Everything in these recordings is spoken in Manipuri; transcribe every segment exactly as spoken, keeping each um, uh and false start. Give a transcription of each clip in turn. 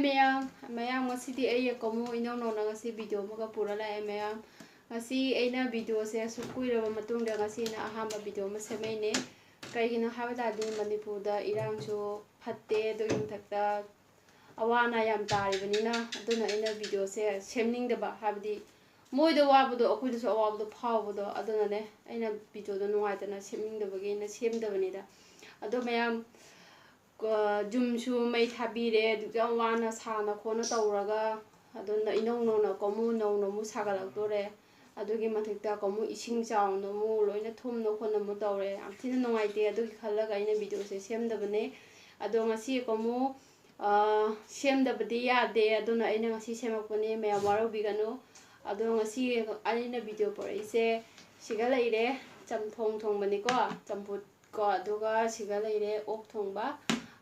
ꯃꯌꯥꯝ, ꯃꯌꯥꯝ, ꯉꯁꯤꯗꯤ ꯑꯩ ꯀꯣꯃꯨ ꯏꯅꯧ ꯅꯧꯅ ꯉꯁꯤ video ꯑꯃꯒ ꯄꯨꯔ ꯂꯥꯛꯑꯦ ꯃꯌꯥꯝ꯫ ꯉꯁꯤ ꯑꯩꯅ videoꯁꯦ ꯑꯁꯨꯛ ꯀꯨꯏꯔꯕ ꯃꯇꯨꯡꯗ ꯉꯁꯤꯅ ꯑꯍꯥꯟꯕ video ꯑꯃ ꯁꯦꯝꯃꯛꯏꯅꯦ꯫ ꯀꯩꯒꯤꯅꯣ ꯍꯥꯏꯕ ꯇꯥꯔꯗꯤ ꯃꯅꯤꯄꯨꯔꯗ ꯏꯔꯥꯡꯁꯨ ꯐꯠꯇꯦ, ꯑꯗꯨꯒꯤ ꯃꯊꯛꯇ ꯑꯋꯥ ꯑꯅꯥ ꯌꯥꯝ ꯇꯥꯔꯤꯕꯅꯤꯅ, ꯑꯗꯨꯅ ꯑꯩꯅ videoꯁꯦ ꯁꯦꯝꯅꯤꯡꯗꯕ, ꯍꯥꯏꯕꯗꯤ ꯃꯣꯏꯗ ꯋꯥꯕꯗꯣ ꯑꯩꯈꯣꯏꯗꯁꯨ ꯑꯋꯥꯕꯗꯣ ꯐꯥꯎꯕꯗꯣ, ꯑꯗꯨꯅꯅꯦ ꯑꯩꯅ videoꯗꯣ ꯅꯨꯡꯉꯥꯏꯇꯅ ꯁꯦꯝꯅꯤꯡꯗꯕꯒꯤ ꯑꯩꯅ ꯁꯦꯝꯗꯕꯅꯤꯗ꯫ ꯑꯗꯣ ꯃꯌꯥꯝ, ꯀ-, ꯌꯨꯝꯁꯨ ꯃꯩ ꯊꯥꯕꯤꯔꯦ, ꯑꯗꯨꯛ ꯌꯥꯝ ꯋꯥꯅ ꯁꯥꯅ ꯈꯣꯠꯅ ꯇꯧꯔꯒ, ꯑꯗꯨꯅ ꯏꯅꯧ ꯅꯧꯅ ꯀꯣꯃꯨ ꯅꯧꯅ ꯑꯃꯨꯛ ꯁꯥꯒꯠꯂꯛꯇꯣꯔꯦ꯫ ꯑꯗꯨꯒꯤ ꯃꯊꯛꯇ ꯀꯣꯃꯨ ꯏꯁꯤꯡ ꯆꯥꯎꯅ ꯑꯃꯨꯛ ꯂꯣꯏꯅ ꯊꯨꯝꯅ ꯈꯣꯠꯅ ꯑꯃꯨꯛ ꯇꯧꯔꯦ꯫ ꯌꯥꯝ ꯊꯤꯅ ꯅꯨꯡꯉꯥꯏꯇꯦ꯫ ꯑꯗꯨꯒꯤ ꯈꯜꯂꯒ ꯑꯩꯅ videoꯁꯦ ꯁꯦꯝꯗꯕꯅꯦ꯫ ꯑꯗꯣ ꯉꯁꯤ ꯀꯣꯃꯨ, ꯑ, ꯁꯦꯝꯗꯕꯗꯤ ꯌꯥꯗꯦ, ꯑꯗꯨꯅ ꯑꯩꯅ ꯉꯁꯤ ꯁꯦꯝꯃꯛꯄꯅꯦ꯫ ꯃꯌꯥꯝ ꯋꯥꯔꯧꯕꯤꯒꯅꯨ꯫ ꯑꯗꯣ ꯉꯁꯤ ꯑꯩꯅ video ꯄꯨꯔꯛꯏꯁꯦ ꯁꯤꯒ ꯂꯩꯔꯦ, ꯆꯝꯊꯣꯡ ꯊꯣꯡꯕꯅꯤꯀꯣ, ꯆꯝꯐꯨꯠ꯫ ꯀꯣ, ꯑꯗꯨꯒ ꯁꯤꯒ ꯂꯩꯔꯦ ꯑꯣꯛ ꯊꯣꯡꯕ꯫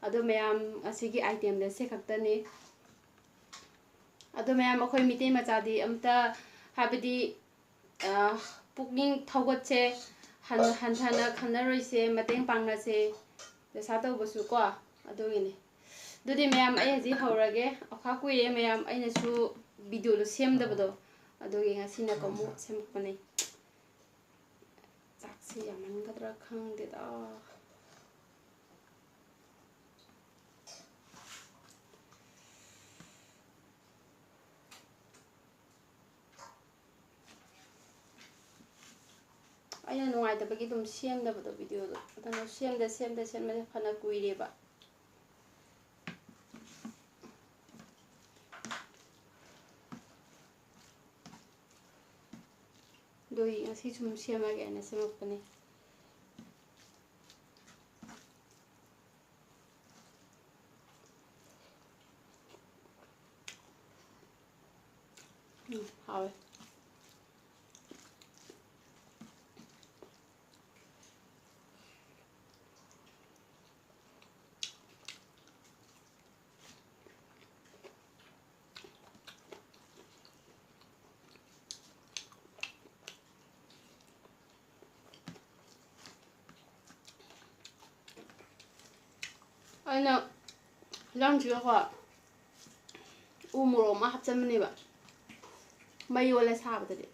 ꯑꯗꯣ ꯃꯌꯥꯝ, ꯑꯁꯤꯒꯤ itemꯗ ꯁꯤ ꯈꯛꯇꯅꯤ꯫ ꯑꯗꯣ ꯃꯌꯥꯝ, ꯑꯩꯈꯣꯏ ꯃꯤꯇꯩ ꯃꯆꯥꯗꯤ ꯑꯝꯇ, ꯍꯥꯏꯕꯗꯤ, ꯑ, ꯄꯨꯛꯅꯤꯡ ꯊꯧꯒꯠꯁꯦ, ꯍꯟ-, ꯍꯟꯊꯅ ꯈꯟꯅꯔꯣꯏꯁꯦ, ꯃꯇꯦꯡ ꯄꯥꯡꯅꯁꯦ, ꯄꯩꯁꯥ ꯇꯧꯕꯁꯨ ꯀꯣ, ꯑꯗꯨꯒꯤꯅꯤ꯫ ꯑꯗꯨꯗꯤ ꯃꯌꯥꯝ, ꯑꯩ ꯍꯧꯖꯤꯛ ꯍꯧꯔꯒꯦ꯫ ꯑꯣꯈꯥꯛ ꯀꯨꯏꯔꯦ ꯃꯌꯥꯝ, ꯑꯩꯅꯁꯨ videoꯗꯣ ꯁꯦꯝꯗꯕꯗꯣ, ꯑꯗꯨꯒꯤ ꯉꯁꯤꯅ ꯀꯣꯃꯨ ꯁꯦꯝꯃꯛꯄꯅꯦ꯫ ꯆꯥꯛꯁꯤ ꯌꯥꯝꯃꯟꯒꯗ꯭ꯔꯥ ꯈꯪꯗꯦꯗ꯫ ꯑꯩꯅ ꯅꯨꯡꯉꯥꯏꯇꯕꯒꯤ ꯑꯗꯨꯝ ꯁꯦꯝꯗꯕꯗꯣ videoꯗꯣ꯫ ꯑꯗꯨꯅ ꯁꯦꯝꯗ, ꯁꯦꯝꯗ, ꯁꯦꯝꯗ ꯐꯅ ꯀꯨꯏꯔꯦꯕ꯫ ꯑꯗꯨꯒꯤ ꯉꯁꯤ ꯁꯨꯝ ꯁꯦꯝꯃꯒꯦꯅ ꯁꯦꯝꯃꯛꯄꯅꯦ꯫ ꯎꯝ, ꯍꯥꯎꯋꯦ꯫ ꯑꯩꯅ ꯍꯤꯟꯖꯥꯡꯁꯤꯒꯀꯣ ꯎ ꯃꯣꯔꯣꯛ ꯑꯃ ꯍꯥꯞꯆꯤꯟꯕꯅꯦꯕ, ꯃꯩ ꯑꯣꯜꯂ ꯁꯥꯕꯗꯗꯤ꯫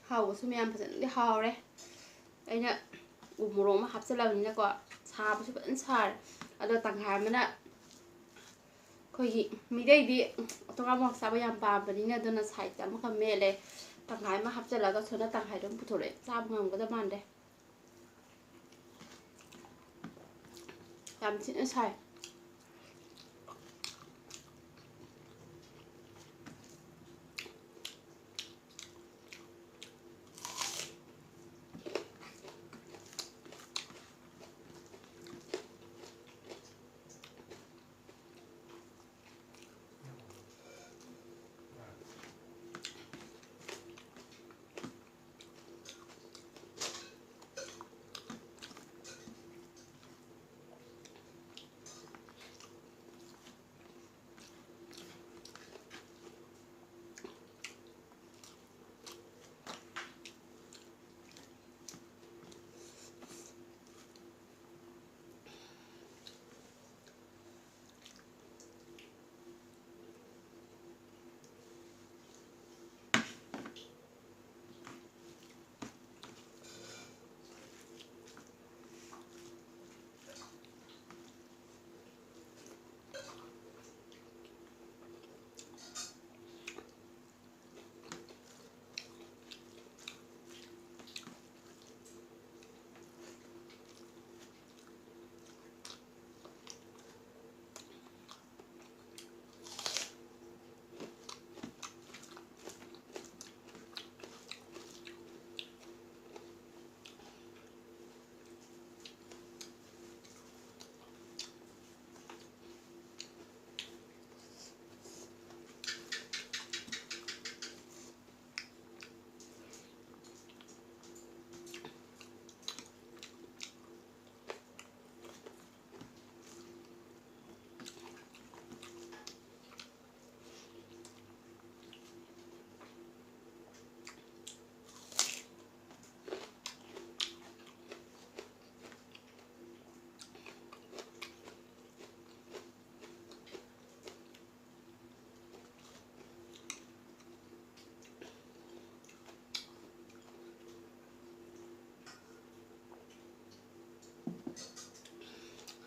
ꯍꯥꯎꯕꯁꯨ ꯃꯌꯥꯝ ꯐꯖꯅꯗꯤ ꯍꯥꯎꯔꯦ꯫ ꯑꯩꯅ ꯎ ꯃꯣꯔꯣꯛ ꯑꯃ ꯍꯥꯞꯆꯤꯜꯂꯕꯅꯤꯅꯀꯣ, ꯁꯥꯕꯁꯨ ꯐꯖꯅ ꯁꯥꯔꯦ꯫ ꯑꯗꯣ ꯇꯪꯈꯥꯏ ꯑꯃꯅ ꯑꯩꯈꯣꯏꯒꯤ ꯃꯤꯇꯩꯗꯤ ꯑꯇꯣꯉꯥ ꯃꯣꯔꯣꯛ ꯆꯥꯕ ꯌꯥꯝ ꯄꯥꯝꯕꯅꯤꯅ, ꯑꯗꯨꯅ ꯁꯥꯏꯠꯇ ꯑꯃꯈꯛ ꯃꯦꯠꯂꯦ꯫ ꯇꯪꯈꯥꯏ ꯑꯃ ꯍꯥꯞꯆꯤꯜꯂꯒ ꯁꯣꯝꯗ ꯇꯪꯈꯥꯏꯗꯣ ꯑꯃꯨꯛ ꯄꯨꯊꯣꯔꯛꯑꯦ꯫ ꯆꯥꯕ ꯉꯝꯒꯗꯕ ꯃꯥꯟꯗꯦ꯫ ꯌꯥꯝ ꯊꯤꯅ ꯁꯥꯏ꯫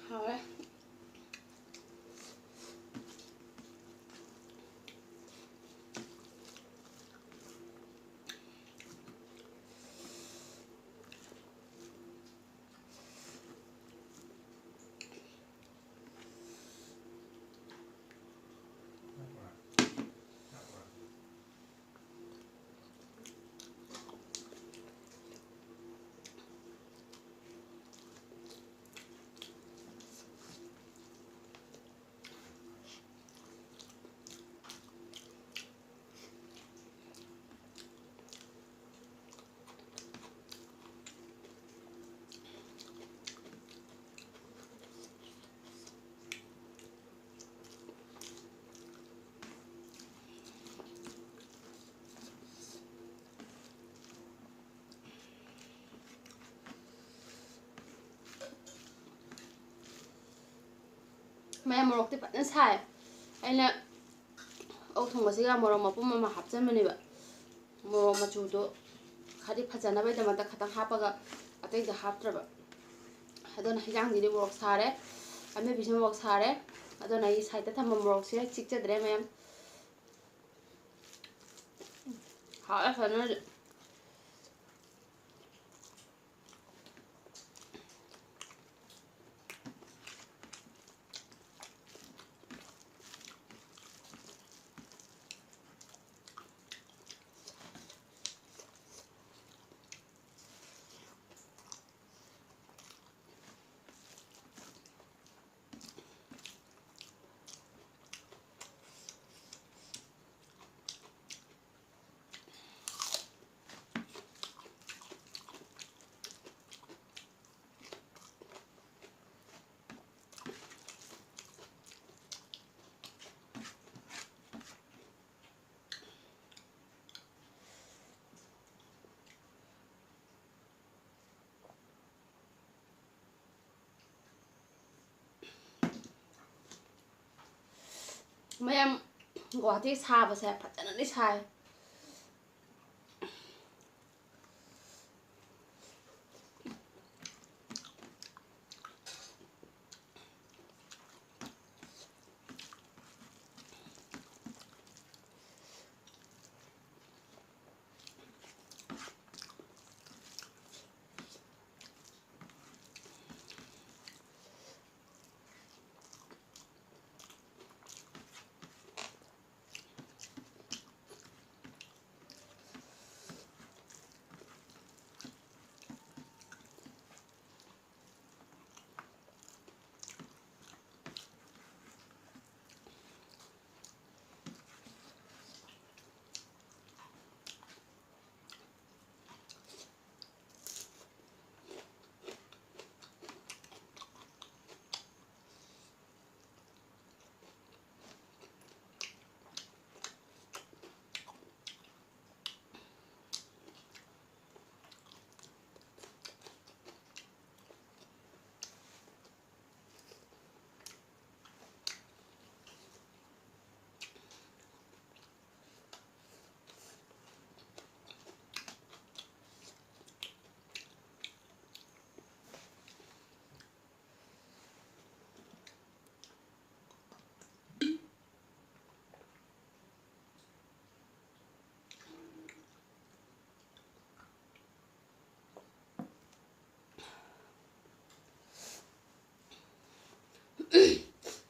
ꯍꯥꯎꯔꯦ꯫ ꯃꯌꯥꯝ ꯃꯣꯔꯣꯛꯇꯤ ꯐꯖꯅ ꯁꯥꯏ꯫ ꯑꯩꯅ ꯑꯣꯛ ꯊꯣꯡꯕꯁꯤꯒ ꯃꯣꯔꯣꯛ ꯃꯄꯨꯝ ꯑꯃ ꯍꯥꯞꯆꯤꯟꯕꯅꯦꯕ꯫ ꯃꯣꯔꯣꯛ ꯃꯆꯨꯗꯣ ꯈꯔꯗꯤ ꯐꯖꯅꯕꯒꯤꯗꯃꯛꯇ ꯈꯇꯪ ꯍꯥꯞꯄꯒ ꯑꯇꯩꯗ ꯍꯥꯞꯇ꯭ꯔꯕ꯫ ꯑꯗꯨꯅ ꯍꯤꯟꯖꯥꯡꯁꯤꯗꯤ ꯃꯣꯔꯣꯛ ꯁꯥꯔꯦ, ꯑꯃꯦꯠꯄꯤꯁꯨ ꯃꯣꯔꯣꯛ ꯁꯥꯔꯦ꯫ ꯑꯗꯨꯅ ꯑꯩ ꯁꯥꯏꯠꯇ ꯊꯝꯕ ꯃꯣꯔꯣꯛꯁꯦ ꯆꯤꯛꯆꯗ꯭ꯔꯦ ꯃꯌꯥꯝ꯫ ꯍꯥꯎꯋꯦ ꯐꯖꯅ꯫ ꯃꯌꯥꯝ, ꯒꯨꯋꯥꯍꯥꯇꯤ ꯁꯥꯕꯁꯦ ꯐꯖꯅꯗꯤ ꯁꯥꯏ꯫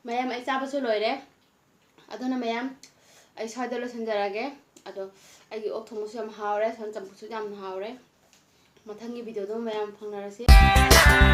ꯃꯌꯥꯝ, ꯑꯩ ꯆꯥꯕꯁꯨ ꯂꯣꯏꯔꯦ꯫ ꯑꯗꯨꯅ ꯃꯌꯥꯝ, ꯑꯩ ꯁ꯭ꯋꯥꯏꯗ ꯂꯣꯏꯁꯤꯟꯖꯔꯒꯦ꯫ ꯑꯗꯣ ꯑꯩꯒꯤ ꯑꯣꯛ ꯊꯣꯡꯕꯁꯨ ꯌꯥꯝ ꯍꯥꯎꯔꯦ, ꯁꯣꯟ ꯆꯝꯐꯨꯠꯁꯨ ꯌꯥꯝ ꯍꯥꯎꯔꯦ꯫ ꯃꯊꯪꯒꯤ ꯚꯤꯗꯤꯑꯣꯗꯣ ꯃꯌꯥꯝ ꯐꯪꯅꯔꯁꯤ꯫